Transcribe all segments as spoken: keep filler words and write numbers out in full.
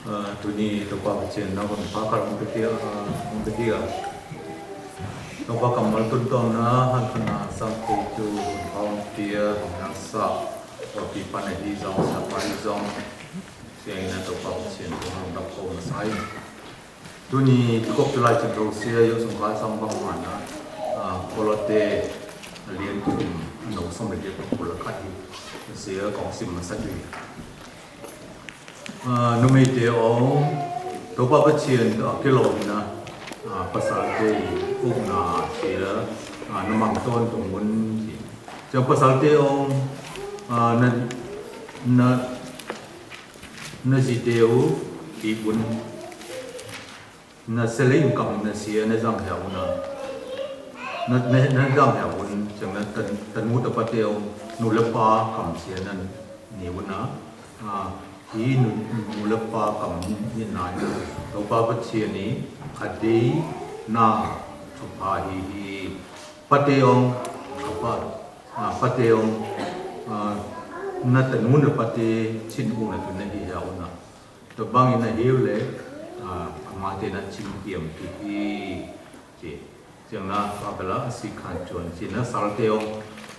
Ơ, tui ni Tôpa Pachien na ƀon pha kal ƀong pia, ƀong pia. Tôpa kăm mal tŭn tong na, hăn khan na sang kê tu ƀon pha ƀong pia, na sa, ƀon pi pan na hi zong, sa pa hi zong. Siang na Tôpa Pachien tu hăn dap kô na sai. Tui ni kôp tu lai chang rô sia, yô sung kha sang ƀong man na, ơ, Kôlôse, lian kŭm, nô song lê kôp kôl khat hi. Sia kong sim ma sa tui. Ơ, nô mê tê ong, Tôpa Pachien, ơ, kê lŏ na, ơ, pha sal tê, ŭk na, tê, ơ, nô mang tŏn tŭng mŭn, tê. Chang pha sal tê ong, ơ, na, na, na ji tê u, i bŭn. Na sel i kăm na sia na zang hia u na. Na, na, na zang hia u, chang na tăn, tăn mŭt a pa têu, nu lĕ pa kăm sia na ni u na. A, i nu, nu lĕ pa kăm ni na. Tôpa Pachien ni, a dei, na, a pa hi hi. Pa têu, a pa, a, pa têu, a, na tăn mŭt a pa tê, chin u na tu na hi hia u na. Tơbang i na hiu lĕ, a, ama tê na chim kiam ki i, ci. Ciang na, a bela, a si khan chuan, ci na sal têu,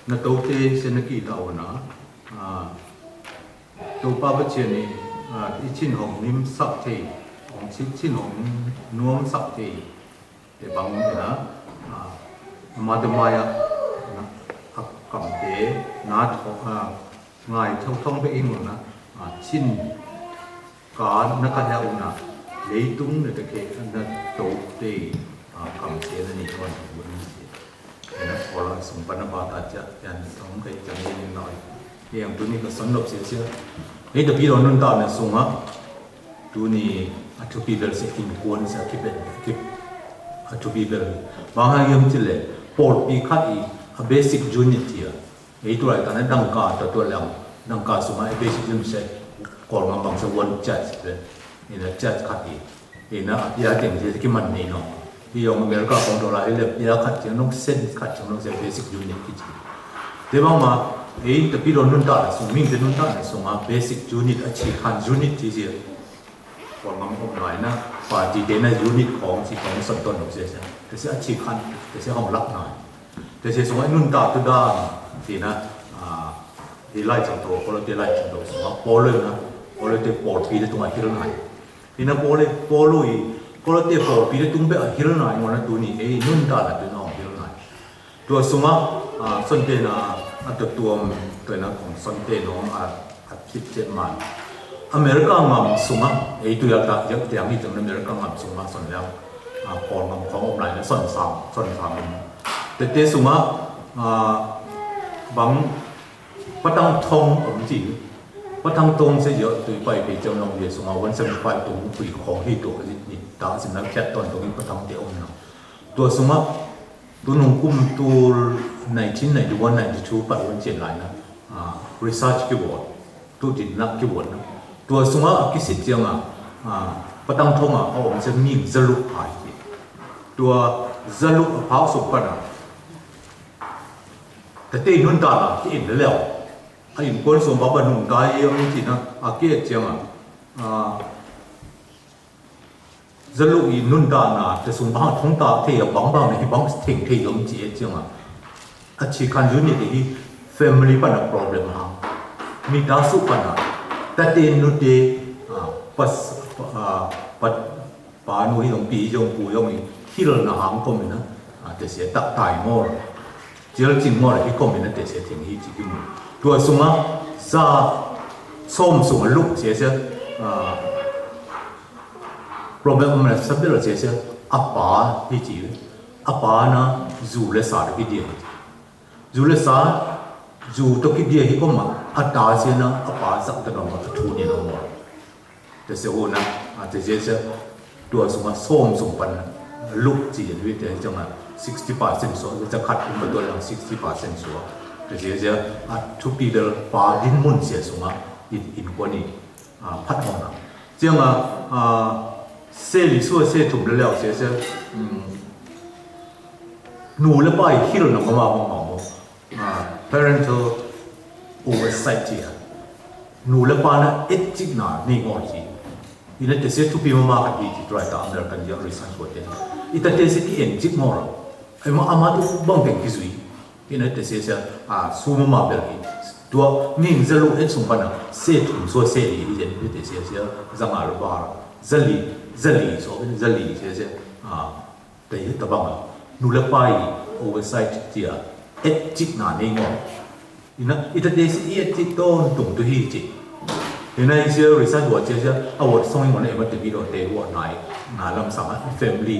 na tô tê, si na ki tao na, a, Tôpa Pachien ni, a, i chin hong nim sak tê, hong chin, chin hong nuam sak tê. Tê bang tê na, a, ma tê ma ya, na, a, kam tê, na, tho, a, ngai, thong, thong bê ing na, a, chin, ka, na ka ya u na, lê tung na tê kê, na tô tê, a, kam tê na ni thon, bu ni tê. Tê na, kô la, sung pa na ba ta cha, yan, thong kê, chang ni ni noi. Yang tu ni ka son lop sia sia. Ê, tapi lon nun ta na sung a. Tui ni a thupi bel se inkuan se a kipet kip a thupi bel. Bang hang yom chile, pôl pi khat i a basic unit ia. Ê, tui lai tana dangka ta tui lai dangka suma a basic unit se kôl ngam bang se one church bel. Ê na church khat i. Ê na ia teng se ki man ni no. Hi yong America kong dola hi lep ia khat cheng nong sen khat cheng nong se basic unit ki chi. Tê bang ma, ê, tapi lon nun ta na sung ming te nun ta na sung a basic unit a chi khan unit chi si. Kôl ngam ôm nai na, pa ti tê na unit kong si kong son ton nô se se. Tê se a chi khan, tê se hong lak nai. Tê se sung a nun ta tu dan, ti na, a, ti lai chang tô, kôl tê lai chang tô sung a, pôl na, kôl tê pôl pi tê tung a hil nai. Ê na pôl, pôl i, kôl tê pôl pi tê tung bê a hil nai, ngô na tu ni, ê, nun ta na tu na hong hil nai. Tua sung a, a, son tê na, a, tua tua, tua na kong son tê nô, a, a, kit chet man. America ngam sung a, ê, tua ya ta, ya, tua ya mi tua America ngam sung a, son ya, a, kôl ngam kong ôm lai na, son sang, son sang. Tê, tê sung a, a, bang, Patang thong ôm chi. Patang thong se yơh tui pai pê chang nong ye sung a one seventy five tung tui khong hi tua ka jit ni ta sin na kiat ton tung patang tê ôm na. Tua sung a tu nung kum tu nineteen ninety one ninety two pat wan chien lai na. A, research ki wot. Tu din na ki wot na. Tua sung a ki sit yang a, a, patang thong a, a ôm se ming zaluk pai ki. Tua zaluk a pau sung pat na. Tê tê nun ta na, tê in leo. A in kuan sung bang bang nun ta yom chi na, a kê chiang a. A, zaluk i nun ta na, tê sung bang thong ta, tê ya bang bang na, hi bang thing tê yom chi e chiang a. A chi khan unit hi family pa na problem ha. Mi ta su pa na. Tê tê nun tê, a, pas, a, pat, Pa nu hi yong pi yong pu yong i hil na hang kôm i na, a, tê se tak tai mol. Jel ching mol hi kôm i na tê se thing hi chi ki mol. Tua sung a sa som sung a luk se se, a, problem na sa bil se se a pa hi chi. A pa na zu le sa le ki dia. Zu le sa, zu to ki dia hi kôm a, a ta se na, a pa sak ta nong a tu ni nong mol. Tê se hô na, a, tê se se, tua sung a som sung pan, luk chi yen wi tê chang a, sixty percent so, tê khat kum tua yang sixty percent so. Tê se se, a, thupi bel pa din mun se sung a, in, in kuan i, a, phat hong na. Chiang a, a, se li so se thum le leo se se, mm, nu le pa i hil na ma ma ma ma. A, parental oversight ia. Nu le pa na et chik na ni ngol chi. Ina tase thupi mama khat hi ci tuai ta American ya research ko te. Ita tase ki en jik mora. Ai ma ama tu bang teng ki zui. Ina tase sa a su mama bel hi. Tua ning zalu et sung pana se thum so se li hi jen ita tase sa zanga lo ba. Zali, zali so zali se se. A Tê hi tabang a, nu lĕ pai, oversight tia, et chik na ni ngô. Ina, ita tê si i et chik ton tung tu hi chik. Ina i sia research wot sia sia, a wot song i mô na ema tê pi do tê wot nai, na lam sang a family.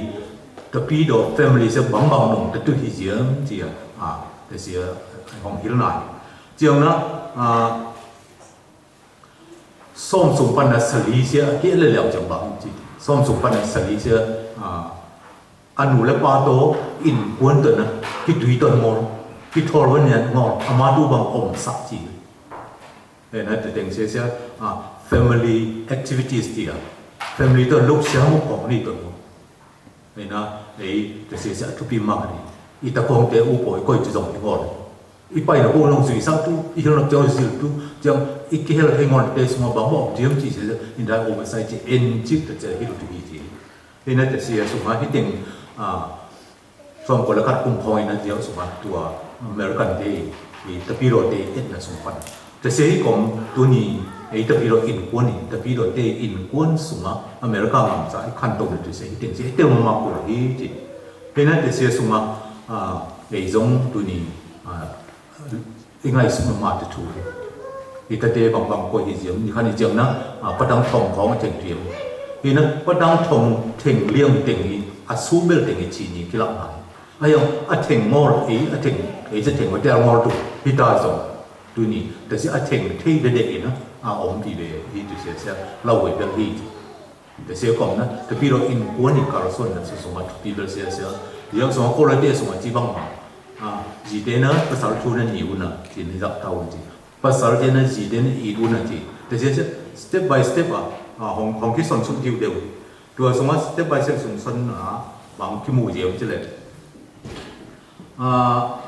Tê pi do family sia bang bang nung tê tu hi sia, sia, a, tê sia, hong hil nai. Sia na, a, Sôm sung pana sali sia, ki lê leo jang bang ci. Sôm sung pana sali sia, a, a nu lĕ pa tô, in kuôn tô na, ki tui tô ngô, ki thol wên yan ngô, ama tu bang ôm sa ci. Ê na tê teng sia sia, a, family activities tia. Family tô luk sia mu kong ni tô ngô. Ê na, ê, tê sia sia thupi ma ni. I ta kong tê u pô, i koi tu zong i ngô. I pai na u nong zui sa tu, i hil na tiao zil tu, tiang i ki hil hê ngô tê sung a bang bok, tiang ci sia, in dai oversight ci, en ci, tê sia hil tu hi ci. Ê na tê sia sung a hi teng, a, song ko la kat kung kong i na tiao sung a tua, American tê, i ta pi ro tê, et na sung pan. Tê sia hi kong tu ni, ê ta pi ro in kuôn ni, ta pi ro tê in kuôn sung a, America ngam sa, i kan tong tê sia, hi teng sia, i teng ma ma kuôn hi ci. Ê na tê sia sung a, a, ê zong tu ni, a, i ngai sung ma ma tê tu. I ta tê bang bang ko hi ziam, i kan i ziam na, a, pa dang thong kong teng tiam. Ê na, pa dang thong teng liang teng i, a su bel teng i ci ni ki lak nai. A yong, a teng ngol, ê, a teng, ê, a teng ngol, tê ngol tu, hi ta zong. Tu ni, tê sia a teng tê dê dê na, a ôm pi bê, hi tu sia sia, lau wê bel hi. Tê sia kong na, tê pi ro in kuôn ni kar son na, sia sung a tu pi bel sia sia. Yong sung a ko la tê sung a ci bang ma. A, zi tê na, pasal tu na ni u na, ci ni zak tau ci. Pasal tê na, zi tê na, i u na ci. Tê sia sia, step by step a, a, hong, hong ki son sung diu diu. Tua sung a step by step sung son na, bang ki mu diu ci lê. A,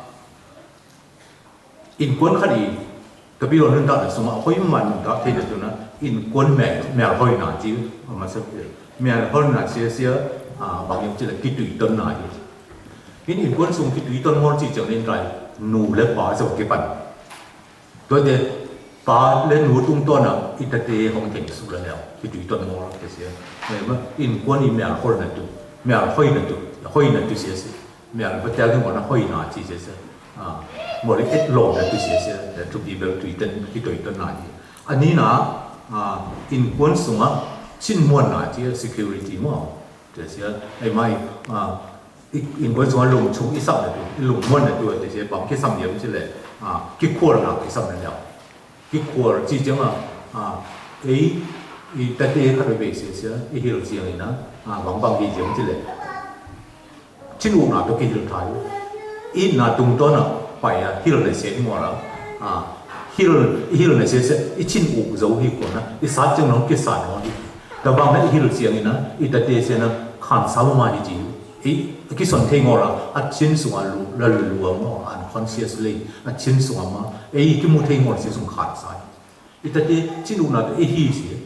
In kuôn khăt i, tơ pi lŏn nun ta na sung a, hơi man nun ta, thê na tu na, in kuôn mel, mel hơi na chi, a ma sep, mel hơi na chi, chi, a, bang yong chi la ki tui ton na i. In, in kuôn sung ki tui ton mol chi chang nin rai, nu lĕ pa sep ki pan. Tơ tê, pa lĕ nu tung ton na, i ta tê hong teng su la neo, ki tui ton mol, tê chi. Ê, ma, in kuôn i mel hơi na tu, mel hơi na tu, hơi na tu chi chi. Mel ba tel ni mol na hơi na chi chi chi. A, mol i et lom na tu chi chi, na tu Bible tui ten, ki tui ton na i. Ani na, a, in kuôn sung a, chin muôn na chi security mô. Chi chi, ai mai, a, i, in kuôn sung a lung chung i sap na tu, i lung muôn na tu, chi chi, bang ki sap yem chi lĕ, a, ki kuôl na ki sap na leo. Ki kuôl chi chiang a, a, ei, i ta tê ka be chi chi, i hil chiang i na, a, bang bang ki chiang chi lĕ. Chin uk na tŏ ki hil thai. I na tung tŏ na pai a hil na se i mô la. A, hil, i hil na se se, i chin uk zô hi kuôn na, i sat chang nong ki sat nong hi. Ta bang na i hil chiang i na, i ta tê se na, khan sa ma hi chi. I, ki son thei mô la, a chin sung a lu, la lu lu a mô, unconsciously, a chin sung a ma, i ki mu thei mô la se sung khan sa. I ta tê, chin uk na tê i hi si,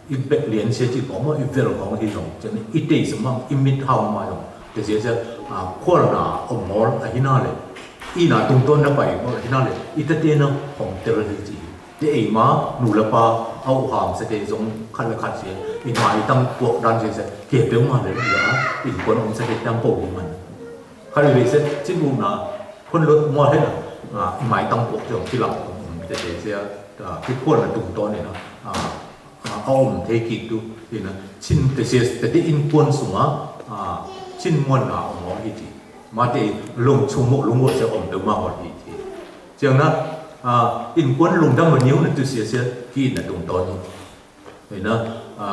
i bek lien si chi kong ma, i vel kong hi zong, chang i tê si mang, i mit hau ma zong, tê si si, a, kuôl na, ôm mol, a hi na lĕ, i na tung tŏ na pai, mol, a hi na lĕ, i ta tê na, hong tel hi chi. Tê i ma, nu la pa, au ham sa tê zong, khat la khat si, i ma i tăng puak dan si si, kê pê ma lĕ, i, i kuôn ôm sa tê tăng puak i man. Kha ri we se, chin uk na, khon lot mol hê na, a, i mai tăng pok jong ki lam, um, tê tê se, a, ki kuôn na tung tŏ ni na, a, a, a ôm thê ki tu, i na, chin tê se, tê tê in kuôn sung a, a, chin muôn na ôm mol hi ti. Ma tê lung chung mô, lung mô se ôm tê ma mol hi ti. Chiang na, a, in kuôn lung dang ma niu na tu se se, ki na tung tŏ ni. Ê na, a,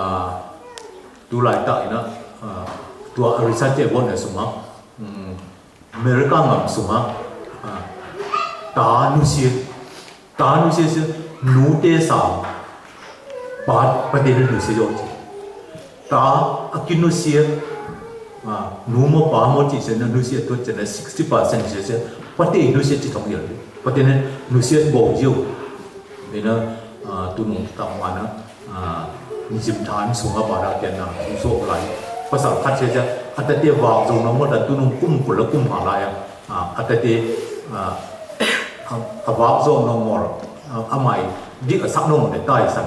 tu lai ta ê na, a, tua a research ê bon ê sung a, mm, America ngam sung a, a, ta nu sie, ta nu sie sie, nu tê sa, pa, pa tê nu sie yo chi. Ta, a ki nu sie, a, nu mô pa mô chi sie na nu sie tu chi na sixty percent sie sie, pa tê nu sie chi thong yo, pa tê na nu sie bo yo. Ê na, a, tu nung ta ma na, a, Zim than sung a bada kian na sung sok lai. Pasal khat se ja, a tate wak zong na mot a tu nung kum kula kum ha lai a. A tate, a, a wak zong na mot a, a mai dik a sak nong de tai san.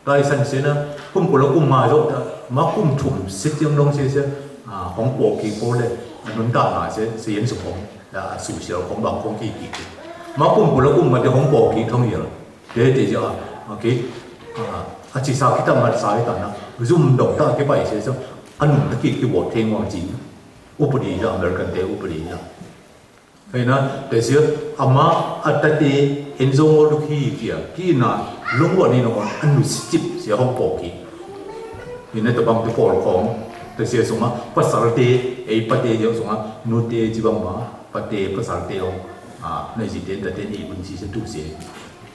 Tai san se na kum kula kum ma zong ta ma kum thum sit yang nong se se. A, hong po ki po le, a nun ta na se, se yen su hong. A, su sial hong bang hong ki ki. Ma kum kula kum ma de hong po ki thong yel. Te te ja, okay. A, a ci sa ki ta mat sa ki ta na. Zum dok ta ki bai se so. A num ta ki ki wot theng wang ji. Upadi ja, American te upadi ja. Hei na, te se, a ma, a tate, en zong o luk hi ki a. Ki na, lung wot ni no, a nu sip, se hong po ki. Ni ne ta bang te por kong. Te se sung a, pasal te, ei pate ja sung a, nu te ji bang ma, pate pasal te hong. A, na ji te, ta te ni bun ji se tu se.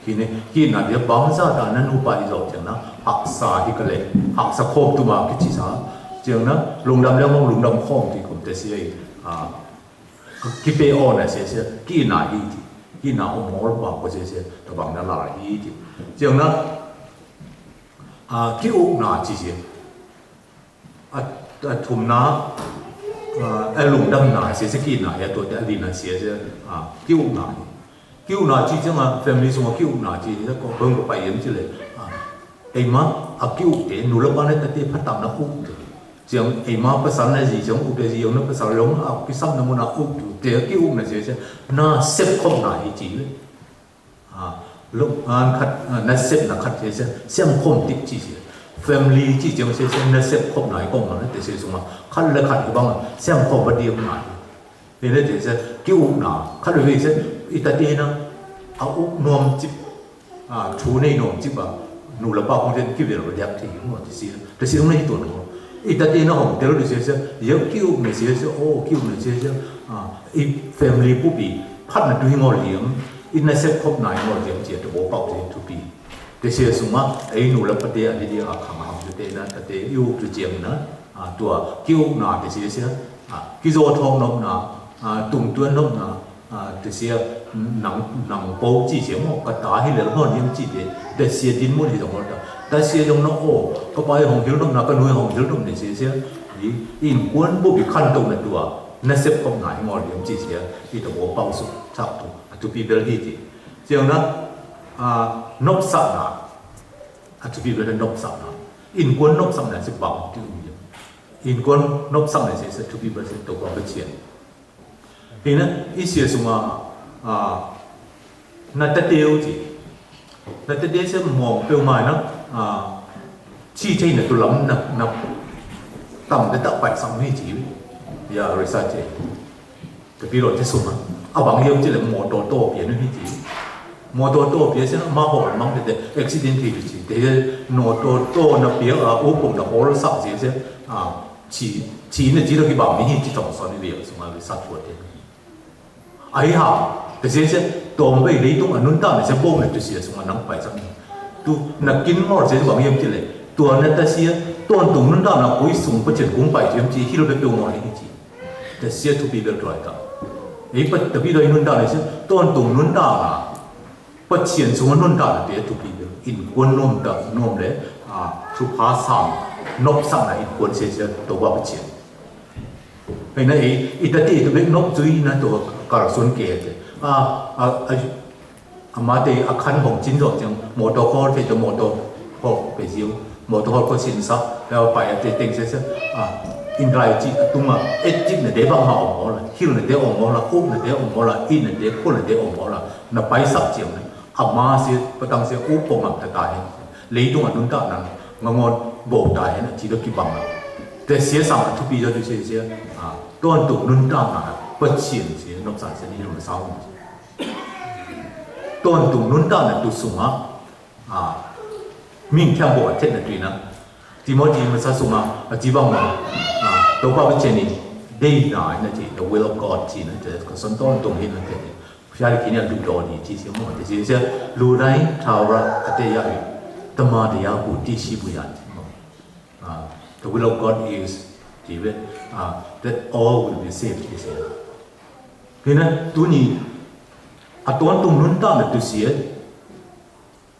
Kine, kina dia bangsa ta na nu pa i zok ciang na, haksa hi ka le, haksa khom tu ma ki ci sa, ciang na, lungdam le mong lungdam khom ki kum te si ai, a, ki pe o na se se, kina hi ti, kina o mol ba ko se se, ta bang na la hi ti. Ciang na, a, ki uk na ci se. A, a thum na, a, a lungdam na, se se ki na, ya to te a li na, se se, a, ki uk na. Ki uk na ci ciang a, family sung a ki uk na ci, ya ko bang ko pai yem ci le. A, ei ma, a ki uk te, nu la pa ne ta te pha tam na uk te. Ciang ei ma pasal na ji, ciang uk te ji, yong na pasal yong, a ki sam na mu na uk tu, te ki uk na se se, na sep khop na hi ci le. A, lŭk an khăt, a, năsep nă khăt se, se, sem khôm tik ci se. Family ci jeng se, se, năsep khôm nai kông ma, te se sung a. Khăt le khăt kơ bang, sem khôm ba diêm nai. Te ne te se, ki uk na, khăt le se, i ta te na, a uk nuam cip, a, chu ne nuam cip ba, nu la pa kông te ki vel ba diak te, mo te se. Te se ung ne i tuan ro. I ta te na hong tel du se se, yek ki uk ne se se, o ki uk ne se se, a, i family pu pi, phat na du hi ngol liam, i na sep khop na i ngol liam cia tu bo pau se tu pi. Te se sung a, i nu la pa te a di di a khang ham tu te na, ta te i uk tu ciam na, a, tua, ki uk na te se se, a, ki zo thong nop na, a, tung tuan nop na, a, te se, nang, nang pau ci se mo, ka ta hi le hon yam ci te, te se din mo hi zong ta. Ta se zong na o, ka pa hong hil nop na, ka nu hong hil nop ne se se, i, in kuan bo bi khan tong na tua, na sep kong na hi ngol yam ci se, i ta bo pau su, chak tu, a tu pi bel hi ti. Ciang na, a, nop sa na, a tu pi bel nop sa na. In kuan nop sa na se bang ti um yam. In kuan nop sa na se, se tu pi bel se to kong ba cian. Hi na, i sia sung a, a, na ta têu ci. Na ta têu se mong peu mai na, a, ci tê na tu lam na, na, tam de ta pai sang ni ci. Ya, resa ce. Tapi lo te sung a. A bang yau ci le mô tô tô pia ni ci. Mô tô tô pia se na ma hol mang de, de, accident hi ci. De, mô tô tô na pia, a, u pung na hol sa ci se, a, Ci, ci ne ci lo ki bang mi hi ci tong son ni bia sung a bi sa tua te. Ai ha, te se se, tong bei lei tung a nun ta ne se bong ne tu si sung a nang pai sang. Tu, na kin ngor se bang yem ci le. Tua ne ta si, ton tung nun ta na kui sung pa cen kung pai yem ci, hil be pe ngor ni ci. Te se tu pi bel tuai ta. Ei pa, ta pi doi nun ta ne se, ton tung nun ta na. Păciên sung a nun ta na te tu pi in kuôn nôm ta nôm le, a, su pha sam, nôp sam na in kuôn se se to ba păciên. Hei na e, i ta te tu be nôp zui na to kar sun ke te. A, a, a, a ma te a khan hong cin zok ceng, mô tô kôr te to mô tô kôr pe ziu. Mô tô hol ko sin sa, leo pai a te teng se se, a, in rai ci a tung a, et cik na de bang ma ong mo la, hil na de ong mo la, uk na de ong mo la, in na de, kol na de ong mo la, na pai sak ciu na, a ma se, pa tang se, uk pong am ta ta hen, lei tung a nun ta nan, nga ngon bo ta hen, a ci do ki bang na. Te se sang a tu pi do du se se, a, ton tuk nun ta na, pa cien se, nop san se ni lum sa ong. Ton tuk nun ta na tu sung a, A, mĭn kiăng bok a thet na tui na. Timôti mă sa sung a, a, ci bang mă, a, Tôba bơh cen ni, dei na, na ci, the will of God ci na, te, ka son ton tong hin na te. Fiali kini a du do ni, ci si mă, te ci si, lu dai, tau ra, a te ya, tơma te ya, bu ti si bu ya, ci mă. A, the will of God is, ci be, a, that all will be saved, ci si. Kina, tu ni, a ton tong nun ta na tu si,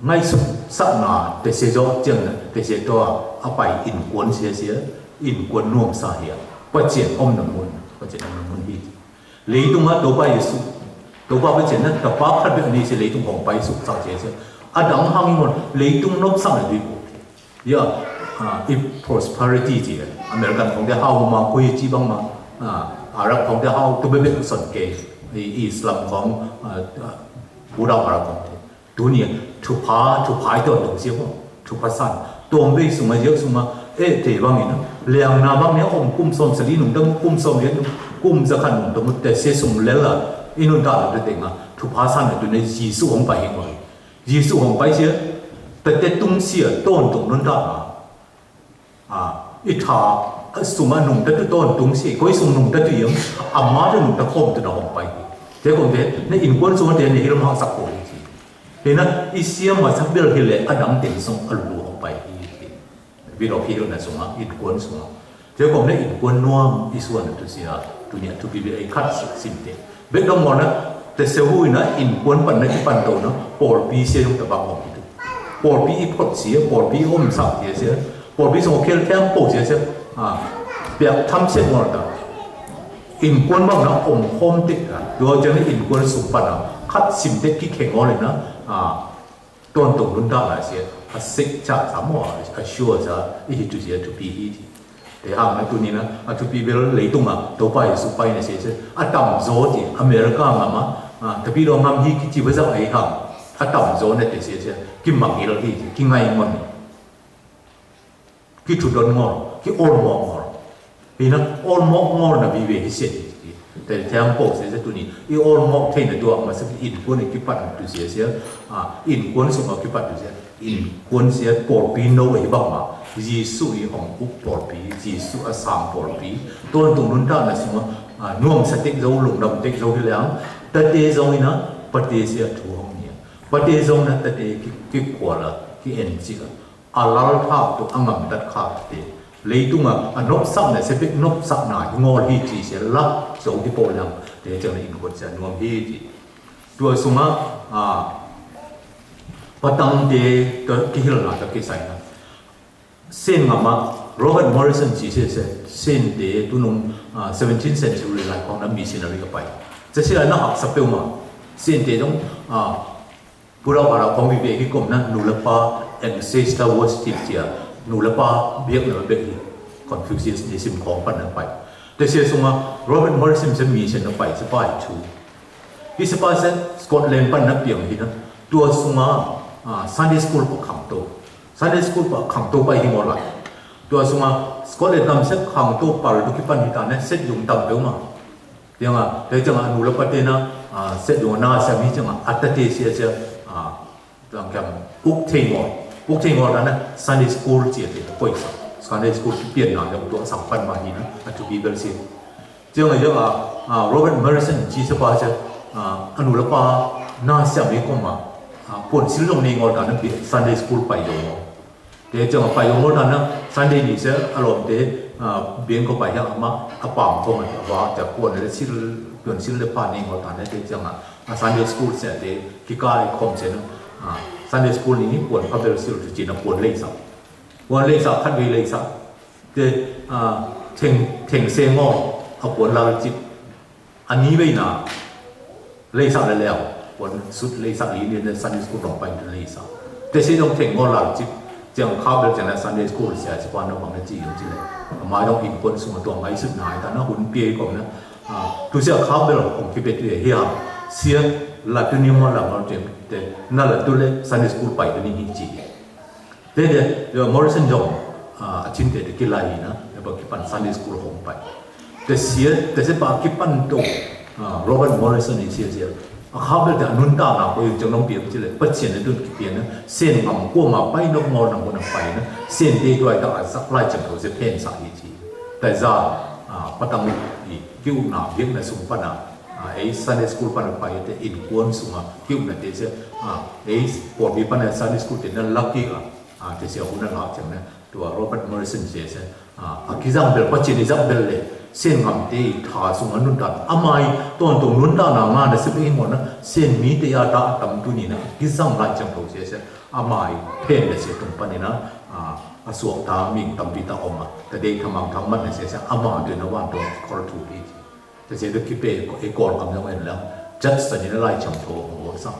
Ngaisu săkna tê se jok jeng na tê se to a pai inkuan se se inkuan nuam sa hia. Pacien om na mun, pacien om na mun hi. Leitung a to pai su, to pa pacien na ta pa phat bek ni se leitung hong pai su sa se se. Adang hang ngon leitung nop sang na dui ko. Ya, a, i prosperity ji. American kong de hau ma kui ji bang ma. A, Arab kong de hau tu bek bek son ke. I Islam kong, a, a, Buddha Arab kong de. Dunia, thuphá, thuphá i ton tong siê bô, thuphá san. Tong bê sung a yek sung a, e, te bang ina. Liang na bang nia om kum som sali nung dam kum som yek nung kum sa khan nung dam te se sung lel a. Inun ta te teng a, thuphá san a dunia Jisu hong pai hing oi. Jisu hong pai siê, te te tung siê, ton tong nun ta a. A, i tha, a, sung a nung ta tu ton tung si, koi sung nung ta tu yơng, a ma ta nung ta khom tu na hong pai. Te kong te, na inkuan sung te na hilom hang sak kong si. Te na, i sia ma sak bel hile, a dang teng sung a lu hong pai. Bi lo hil na sung a, inkuan sung a. Te kong na inkuan nuam, i suan tu si a, tu nia tu bi bi ai khat sik sim te. Bek dong mô na, te se hui na, inkuan pan na, ki pan tau na, pôl pi se dong ta bang hong ki tu. Pôl pi i phot siê, pôl pi om sak siê siê, pôl pi song khel kheng pô siê siê, a, piak tham siê ngol ta. Inkuan bang na om hom tek ta, dua jang ni inkuan sung pan na, khat sim tek ki kheng ngol na, a, ton tong nun ta la siê, a sik cha sa mô, a sure sa, i hi tu siê tu pi hi ti. Te hang a tu ni na, a tu pi bel leitung a, to pai su pai na se se, a tam zo ti, America ngam a, a, tapi dong ngam hi ki ti ba za ai hang, a tam zo na te se se, ki mang il hi, ki ngai ngon, ki tu don ngol, ki ol mo ngol. Hi na, ol mo ngol na bi be hi se, te te hang po se se tu ni, i ol mo te na dua ma se inkuan ki pan tu se se, a, inkuan sung a ki pan tu se. Inkuan siê pôl pi nô i bang ma, Jisu i hong uk pôl pi, Jisu a sang pôl pi, ton tong nun ta na sung a, a, nuam sa tek zo, lung dam tek zo hi liang, ta te zo i na, pa te siê tu hong nia. Pa te zo na ta te ki, ki kua la, ki en si la. A lal tha tu a ngam tat kha te. Leitung a, a nop sak na, se pek nop sak na, ngol hi ti siê la, zo ki pô liang, te jang na inkuan siê nuam hi ti. Tua sung a, a, patang te, te ki hil na, te ki sai na. Sen ngam a, Robert Morrison ci se se, sen te, tu nung, a, seventeenth century lai kong na missionary ka pai. Te se na hak sa peu ma, sen te dong, a, pura para kong bi be ki kom na, nu la pa, ancestor worship tia, nu la pa, biak na be ki, Confucius ni sim kong pan na pai. Te se sung a, Robert Morrison se mission na pai, se pai tu. Ki se pa se Scotland pan na piang hi na. Tua sung a, a, Sunday school pa khang to. Sunday school pa khang to pai hi mo la. Tua sung a Scotland tam se khang to pal tu ki pan hi ta ne set yung tam peu ma. Tiang a, te tiang a nu la pa te na, a, set yung na sa mi tiang a, a ta te sia sia, a, Tang kiang uk thei ngol. Uk thei ngol ta na Sunday school cia te koi sa. Sunday school ki pian na yong tua sang pan ma hi na, a tu Bible si. Cia nga yong a, a, Robert Morrison ci sa pa cia, a, anu la pa na sia me kong ma, a, puan sil yong ne ngol ta na bi Sunday school pai yong ngol. Te cia nga pai yong ngol ta na Sunday ni sia, a lom te, a, bien ko pai ya ma, a pam ko ma, a wa, cia puan le sil, puan sil le pa ne ngol ta na, te cia nga, A Sunday school se te, ki kai khom se na. A Sunday school ni ni puan pa bel sil tu ci na puan lei sa. Puan lei sa, khat wei lei sa. Te, a, theng, theng se ngo, a puan lal cip. A ni wei na, lei sa le leo. Puan sut lei sa li ni na Sunday school rong pai tu lei sa. Te se dong theng ngo lal cip. Ciang kha bel ciang na Sunday school sia, ci puan dong bang na ci yung ci le. Ma dong in puan sung tuang ai sut na, ai ta na hun pie kong na. A, tu sia kha bel ong ki bet ye hia, sia la tu ni mo la mo tem te, na la tu le Sunday school pai tu ni hi ci. Te de, yo Morrison jong, a, a cin te de ki la yi na, de ba ki pan Sunday school hong pai. Te sia, te sia ba ki pan to, a, Robert Morrison ni sia sia. A kha bel de nun ta na ko yung jong nong pia ci le, pa cien de dun ki pia na, sien ngam ko ma pai no mo na mo na pai na, sien de doi ta a sak lai cem to se pen sa yi ci. Te za, a, patang i, ki u na, biek na sung pa na, a, ei Sunday school pa na pa te in kuon sung a, ki u na te se, a, ei por bi pa na Sunday school te na laki a, a, te se u na la te na, tua Robert Morrison se se, a, a ki zang bel, pa cien i zang bel le, Sen ngamte i tha sung a nun dan. Amai ton tong nun dan a ngana sip i ngona. Sen mi te ya da tam tu ni na. Ki sang lai chang thâu se se. Amai pen le se tung pani na. A, a suak ta ming tam pi ta oma. Ta de ta mang thang man le se se. Ama de na wan to kol tu pi. Ta se de ki pe ko e kol kam na wen la. Judge sa ni na lai chang thâu o sa.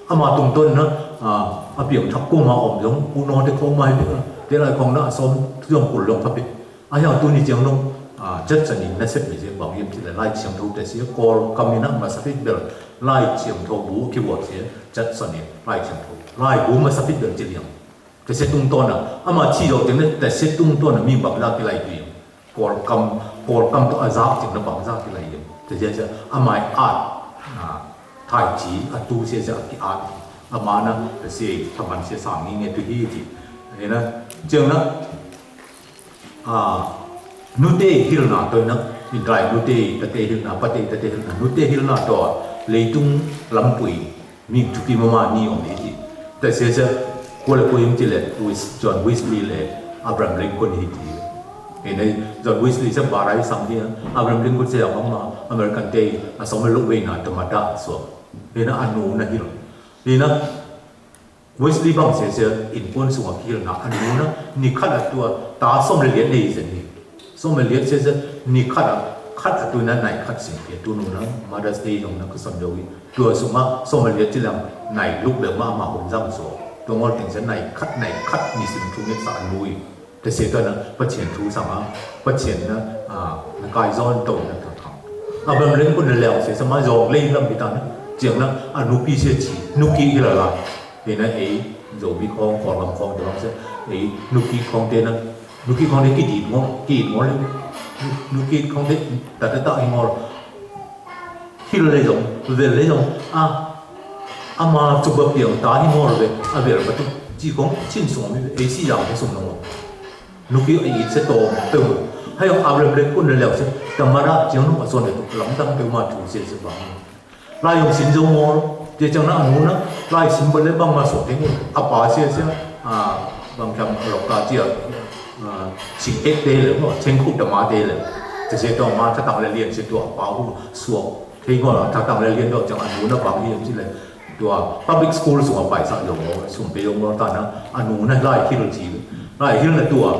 Ama tung ton na. A, a piang thak ko ma om yong. Ku no te ko ma hi. Te lai kong na som yong ku yong pa pi. A hiang tu ni chiang nong, a, judge sa ni na sep mi se bang yem ti le lai chiang thâu te se kol kam ni na ma sa pit bel lai chiang thâu bu ki wot se judge sa ni lai chiang thâu. Lai bu ma sa pit bel ti liang. Te se tung ton na, ama chi yok te ne, te se tung ton na mi bang la ki lai tu yem. Kol kam, kol kam to a zak chiang na bang zak ki lai yem. Te se se ama i at, a, thai chi, a tu se se a ki at. Ama na, te se, thaman se sa ngi nge tu hi ti. Ê na, chiang na, A, nute hilna to na, in rai nute, tate hilna, pate, tate hilna, nute hilna to, leitung lampui, ming chuki mama ni ong iti. Ta se se, kuale kuing ti le, Wes-, John Wesley le, Abraham Lincoln iti. Ê na, John Wesley se barai sang dia, Abraham Lincoln se amang ma, American te, a song me luk wei na, tamada, so. Ê na, anu na hil. Ê na, Wesley bang se se in kuôn sung a ki hil na a nu na ni khat a tua ta sôm lê liet lê i zen ni. Sôm lê liet se se ni khat a khat a tua na nai khat sing pia tu nu na Mother's Day yong na kơ sôm yo wi. Tua sung a sôm lê liet ci lang nai luk lê ma ma hun zang so. Tua ngol ting se nai khat nai khat ni sing tu ngit sa a nu i. Te se tua na, pă chien thu sa ma, pă chien na, a, na kai zon to na ta thang. A bam leng kun na leo se sa ma zong lei lam bi ta na, chiang na, a nu pi se chi, nu ki ki la la. Te na e, zo bi khong, khong lam khong, te lam se, e, nu ki khong te na, nu ki khong te ki di mo, ki mo le, nu ki khong te, ta ta ta i mo. Hil lê zong, vêl lê zong, a, ama chuk bơ̆ piăng ta hil ngor bê, a vêl bơ̆ tu, chi kong, chin sung mi bê, ê si yang bê sung nong. Nuk yu ê i se to, tơ. Hai yong a vêl bê kun lê leo se, ta ma ra, chiang nong a son lê tu, lam tang tơ ma tu se se bang. Lai yong sin zong ngor, te chiang na a nu na, lai sin bơ̆ lê bang ma so te ngor, a pa se se, a, bang kiam lok ka chia, a, sing ek te lê, no, cheng khu ta ma te lê. Te se to ma, ta tang lê lien se to, a pa hu, suok. Thế ngor a, ta tang lê lien dŏ chang a nu na bang hil chi lê. Tua public school sung a pai sa yong, sung pê yong ngor ta na, a nu na lai hil chi. Lai hil na tua,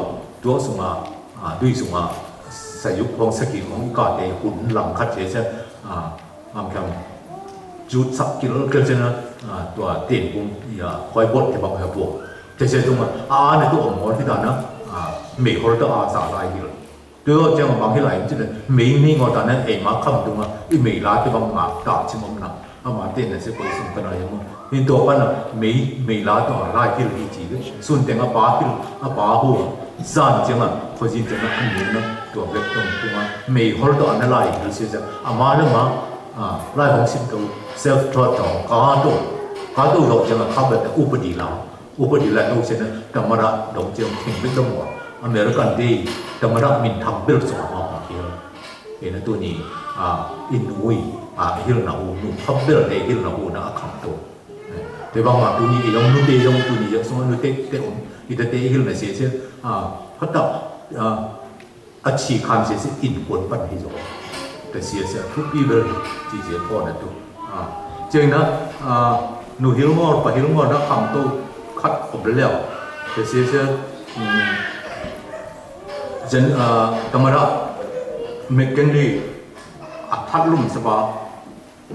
tua sung a, a, dui sung a, sa yuk hong sa ki hong ka te hun lang khat che se, a, am kiam, jut sak kil kil che na, a, tua ten kung, ya, hoi bot te bang ha bot. Te se tung a, a, na tua ngor ki ta na, a, mê hol ta a sa lai hil. Tui ơ chiang bang hil lai chi lê, mei ni ngor ta na, ê ma kham tung a, i mei la ti bang ma, ta chi mom na, a ma te na se koi sung ka na yong. Hin to pa na, mei, mei la to, lai hil hi chi lê, sun teng a pa hil, a pa hu, zan chiang a, kho zin chiang a, a nu na, to bek tong tung a, mei hol to a na lai hil se se, a ma na ma, a, lai hong sin to, self taught to, ka to, ka to dok chiang a, ka bek ta u pa di la. Upadi la nô se na, tamara dong chiang thing bit dong wa. American Day, tamara min thang bil song ma ma hil. Ê na tu ni, a, in ui, a, hil na u, nu thap bil de hil na u na a khang tu. Te bang ma tu ni, yong nu te yong tu ni, yong song nu te, te um, i ta te hil na se se, a, hata, a, A chi khăn se se in kuôn păn hi yô. Tơ sia sia thu pi bel chi sia pô na tu. A, chiang na, a, nu hil ngor, pa hil ngor na khăn tu khăt kơ bel leo. Tơ sia sia, ừm, jen, a, tamara, McKinley, a, thăt lŭm sa ba,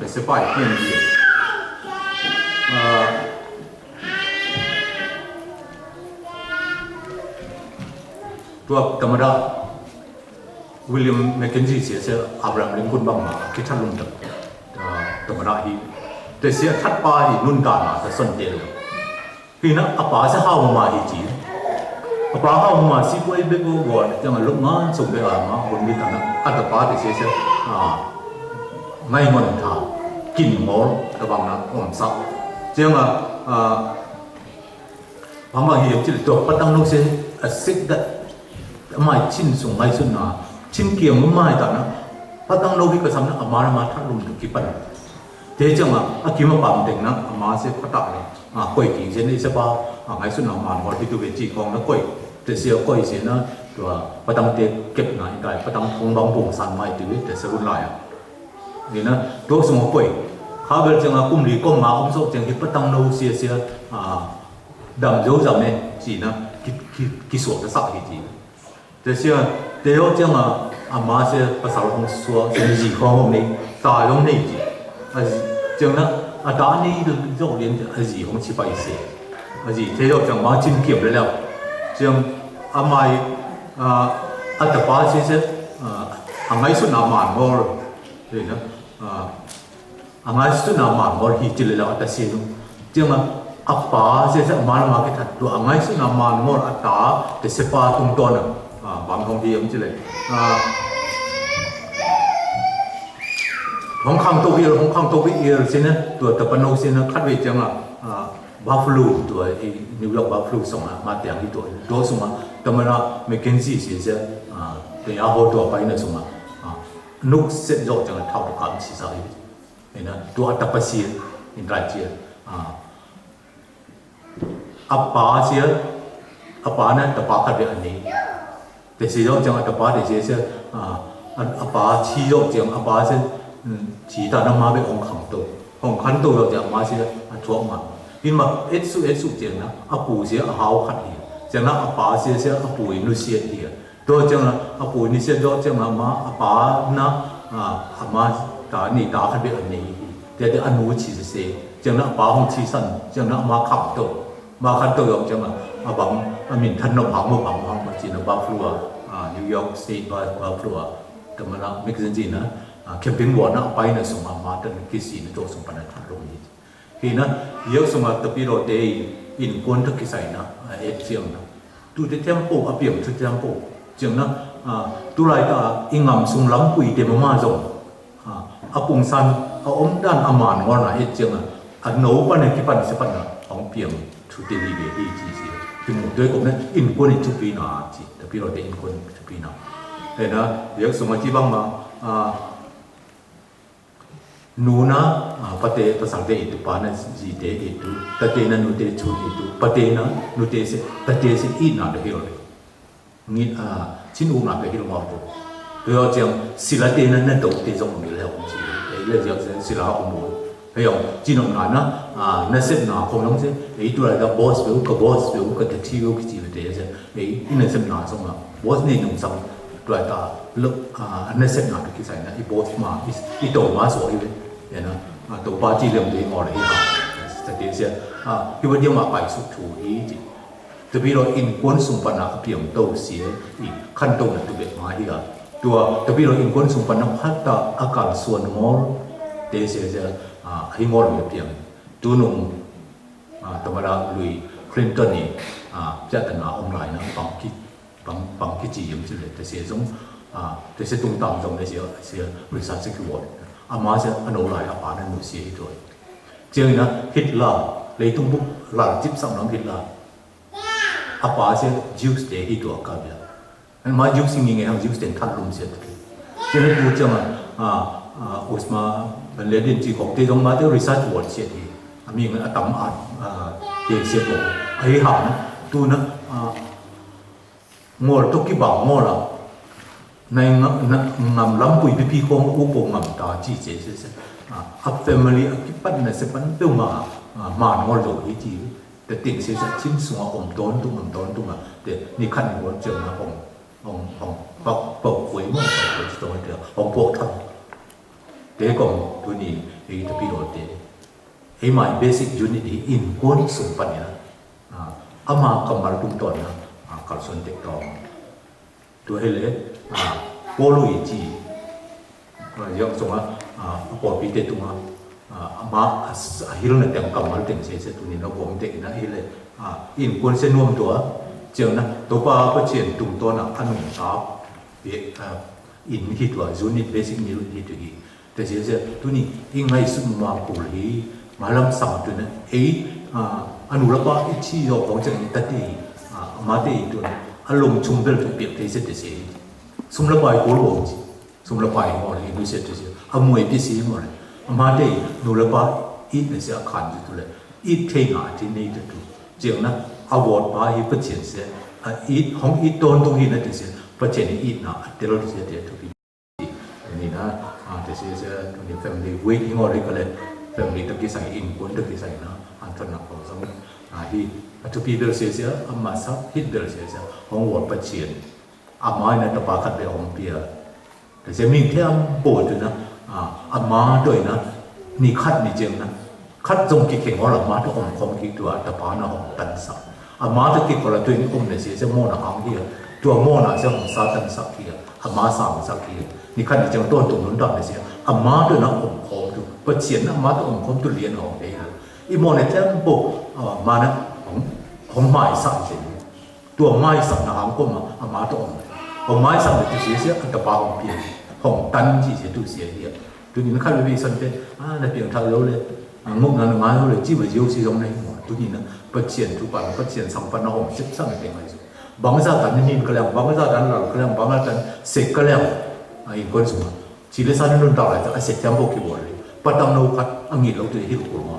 Tơ se pai kiăng dih. A, tua tamara William McKinley sia se Abraham Lincoln bang ma, ki thăt lŭm tơ. A, tamara hi. Tơ sia thăt pa hi nun ta na tơ son te lŭm. Khi na a pa se hao ma hi chi. A pa hao ma si kuai bek wo wo, jang a lŭk ngan sum bek a ma, bun mi ta na, a ta pa te se se, a, ngai ngon tha, kin ngol, ta bang na, om sa. Jang a, a, bang bang hi yong chi le to, pa tang lŭk se, a sik dat, a mai chin sung ngai sun na, chin kiang ma mai ta na, pa tang lŭk hi ka sam na, a ma na ma tha lŭm tu ki pan. Te chang a, a kim a pam teng na, a ma se pha ta le. A, koi ki se ne se ba, a, ngai sun na man hol hi tu ke chi kong na koi. Te se koi se na, Tua pah tăng te kep na i tai, pah tăng thong bang bung san mai ti wi te se hun lai a. Ni na, tua sung a koi. Kha bel jeng a kum li kom ma om sok jeng hi pah tăng nô sia sia, a, dam yo zam e, ji na, ki, ki, ki suak ta sak hi ji. Te sia, te yo jeng a, a ma sia pah sal hong sua, sia ji khong hong ni, ta yong ni ji. A ji, jeng na, a ta ni yo lien, a ji hong chi pai se. A ji, te yo jeng ma chin kiam le leo. Jeng, a mai, a, a ta pa sia sia, a, a ngai sun a man ngol. Te na, a, a ngai sun a man ngol hi chi le leo a ta sia nu. Jeng a, a pa sia sia a man ma ki that tu a ngai sun a man ngol a ta, te sia pa tung ton a. A, bang hong hi am chi le. A, hong khang to wi, hong khang to wi sia na, tua ta pa nô sia na, khat wi jeng a, a, Buffalo tua, i New York Buffalo sung a, ma tiang hi tua, tua sung a, ta ma na Mackenzie sia sia, a, te ya ho tua pai na sung a, a, nuk set yo jeng a thao tu kam si sa hi. Ê na, tua ta pa sia, in rai sia, a, a pa sia, a pa na, ta pa khat bê ani. Te sia yo jeng a ta pa te sia sia, a, a, a pa chi yo jeng a pa sia, mm, chi ta na ma bê hong khang to. Hong khang to yo jeng a ma sia, a thuak ma. Hin ma, et su, et su jeng na, a pu sia, a hao khat hi. Jeng na a pa sia sia, a pu i nu sia hi. Tua jeng na, a pu i nu sia tua jeng na ma, a pa na, a, a ma ta ni ta khat bê ani hi. Te te a nu chi sia sia. Jeng na a pa hong chi san, jeng na a ma khang to. Ma khăn tô̆ yŏk jăm a, a bang, a mĭn thăn nŏm hăng mô bang hăng ma chi na Buffalo a, a, New York State Buf-, Buffalo a, tơ̆ ma na Mackenzie na, a, camping won na, a pai na sung a, ma tăn kisi na tô̆ sung pa na thăn lŏng ni. Hi na, yua sung a tơpilo te, in kuôn tơ̆ kisai na, a, et chiang na. Tu te temple, a piang tu temple. Chiang na, a, tu lai ta, i ngăm sung lăm kui te ma ma zong. A, a pung san, a ôm dan a man ngol na et chiang a, a nô păn a ki păn se păn a, hong piang, chu te li be hi chi si. Ki mu tuê kôm na, in kuôn in chu pi na chi, tơpilo te in kuôn chu pi na. Ê na, yua sung a chi bang ma, a, nu na, a, pate, pasang te itu, pa na, ji te itu, tate na, nu te, chu itu, pate na, nu te se, tate se, i na, de hiro de. Ngit, a, chin u na pe hil ngor tu. Pe yo chiang sila te na na do te zong mi leo chi. Pe le yo sila u mu. Pe yo chin u na na, a, na sep na kong long se. E tu la da boss pe u ka boss pe u ka ta chi u ki chi pe te se. E i na sep na zong na. Boss ne nung sang. Tu la da lo, a, na sep na pe ki sai na. I boss ma, i, i to ma so i le. Ya na. A, to pa chi lem te ngor le i ha. Sa te se. A, i wa dia ma pai su tu i chi. Tơpilo in kuôn sung păn a piang tô̆ sie, i khăn tô̆ na tu bek ma hi a. Tua, tơpilo in kuôn sung păn a phat ta a kal suôn ngol, te sie sie, a, hi ngol mi piang. Tu nung, a, tơmara lui Clinton ni, a, piat ta na ôm lai na pang ki, pang, pang ki chi yim chi le, te sie zong, a, te sie tung tang zong le sie, sie research ki won. A ma sie a nô lai a pa na nu sie hi tô̆. Chiang na Hitler, lei tung buk lal chip sang nong Hitler. A pa se Jews te hi tua ka bia. An ma Jews ngi nge hang Jews ten than lum se tu. Chen tu chang a, a, Osama bin Laden chi kok te dong ma te research wall se ti. A mi ngan a tam a, a, te se to. A hi hang, tu na, a, ngol to ki ba ngol a. Nai ngam, na, ngam lam pui pi pi kong u po ngam ta chi se se se. A, a family a ki pan na se pan pe ma, a, ma ngol do hi chi. Te ting se sa chin sung a om don tung, om don tung a. Te ni khăn won chiang na ong, ong, ong, pok, pok kuai mo, pok kuai tong te, ong pok thang. Te kong tu ni, e te pi lo te. E mai basic unit hi in kuôn sung păn na. A, ama kamal tung ton na, a, kal son tek tong. Tu hele, a, Pôl ui chi. A, yŏk sung a, a, Pôl Pite tung a, a, ama, a, a hil na teng kamal teng se se tu ni na gom teng na hele, a, in kuôn se nuam tua, chiang na, Tôpa Pachien tung tua na, a nung ta, be, a, in hi tua, unit basic unit hi tu hi. Te se se, tu ni, i ngai sum ma kul hi, ma lam sang tu na, ei, a, a nu la pa i chi yo kong chang i ta te, a, ma te i tu na, a lom chum bel tu piak te se te se. Sum la pa i kul wo chi, sum la pa i ngol i nu se te se, a mu i pi si ngol, a ma te i nu la pa i ne se a khan tu le. I thei na ti nei tu tu. Chiang na, a wot pa hi Pachien se, a, it, hŏng it tôndung hit na tui sia, Pachien it na, a, tơl sia tui pi. Tui ni na, a, tui sia sia, tui ni family week, hing ôri ka le, family tơki sang, in kuôn tơki sang na, an thon na kong sang, a, hi, a, tui pi bel sia sia, a, ma sa, hit bel sia sia, hŏng wŏt Pachien. A ma na tơpă khat be hŏng pia. Tui sia ming tơm bôt tui na, a, a ma tui na, ni khăt ni jeng na, khăt jong ki keng ôh la ma tui ôm khŏm ki tua, tơpă na hŏng tăn sa. A ma tui ki kô la tui ni ôm ne sia, sia mô na hăng hia, tua mô na sia hŏng sa tăn sa hia, a ma sa hŏng sa hia. Ni khăt ni jeng tôndung nun tăn ne sia, a ma tui na ôm khŏm tu, Pachien na a ma tui ôm khŏm tu lien hŏng de. I mô ne tơm bôt, a, ma na hŏng, hŏng mai sa jeng. Tua mai săk na hăng kôm a, a ma tui ôm. Hŏng mai săk na tui sia sia, a tơpă hŏng pia. Hŏng tăn ji sia tui sia hia. Tui ni na khăt we we san te, a, na piêng thao lô le. A, ngŏk na na ngai lô le, ji wa yô si yŏng na hing wa. Tui ni na, Pachien tu pan, Pachien sang pan na hŏng sip sang te ngai su. Bang za tan ni nin ka leng, bang za tan lal ka leng, bang za tan sek ka leng. A, in kon su ma. Ji le san nun ta lai, a sek jam bo ki bo le. Patang nô khăt, a ngit lô tui hil kul ma.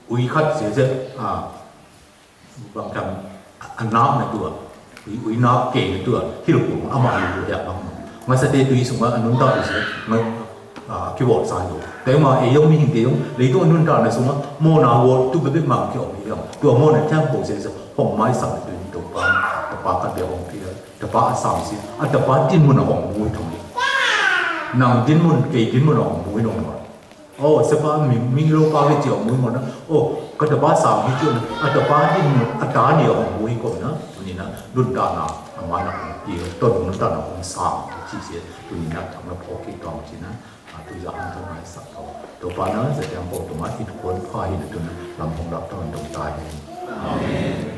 Ui khăt sia sia, a, bang tăm, a, a nap na tua. Ui, ui nap ke na tua. Hil kul, a ma hil kul ya bang. Ngă sa te tui sung a nun ta sia, ngă, a, ki wŏt sa yo. Te ma e yong mi hing te yong, le tu nun ta na sung a, mô na wŏt tu bê bê mang ki ôm yong. Tua mô na tăm kul sia sia, hŏng mai sang tu tơpă, tơpă kăt bê hŏng pia, tơpă a sang sia, a tơpă tin mun hŏng mui tăm. Năng tin mun, ke tin mun hŏng mui nông ma. Ơ, sapa ming, ming lô pa kơ chiêu mui mô na. Ơ, kơ tơpă sang mui chiêu na. A tơpă ni mui, a ta ni hŏng mui kôm na. Ni na, nun ta na, a ma na hŏng pia, tơl nun ta na hŏng sang, chi sie, tu ni na, tăm na pho ki tong chi na. A, tu za hăng tong na sa to. Tơpă na, za tiang pô tu ma, it kuôn pha hin tu na, lam hŏng lap tong tong ta hin. Amen.